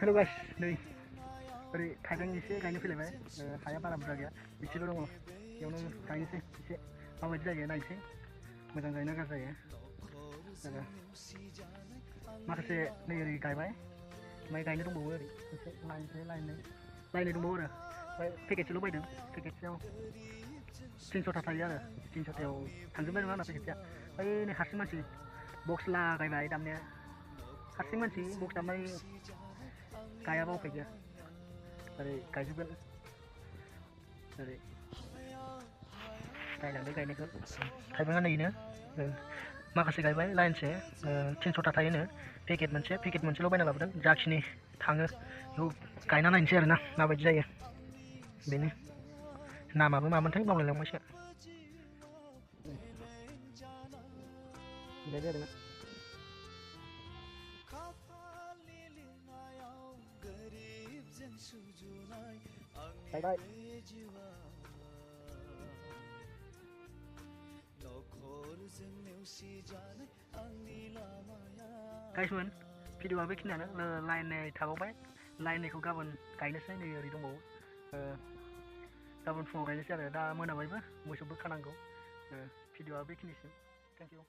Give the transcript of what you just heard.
Hello guys, nih oरै थाइबें एसे गायनो फैलायबाय हाया बारा बुरजा गैया एसेल' दङ बेयावनो गायनोसै एसे माबायदि जायो नायनोसै मोजां जायोना गाज्रि जायो माखासे नै ओरै गायबाय ओमफ्राय गायनो दंबावो ओरै एसे लाइनै दंबावो आरो ओमफ्राय पेकेटसेल' बायदों पेकेटसेयाव 300 थायो आरो 300 थांजोबनाय नङा आंना पेकेटसेया ओमफ्राय नै हारसिं मानसि बक्स लागायबाय दामनाया हारसिं मानसि बक्स दामनाय गायाबा उफाय गैया ओरै गायजोबगोन ओरै गायलांदों गायनायखौ थाइबेंआ नैनो माखासे गायबाय लाइनसे 300 थायोनो पेकेट मोनसेल' बायना लाबोदों जाखिनि थाङो बेखौ गायना नायनोसै आरोना माबायदि जायो बेनो नामाबो मामोनथाय बावलायलांबायसो बिलायबाय आरोना Bye. Guys, video बेखिनियानो लाइननै थाबावबाय लाइननैखौ गाबोन गायनोसै नै ओरै दंबावो गाबोन फुङाव गायनोसै आरो दा मोनाबायबो मोसौबो खानांगौ भिडिअआ बेखिनिसिम थेंक इउ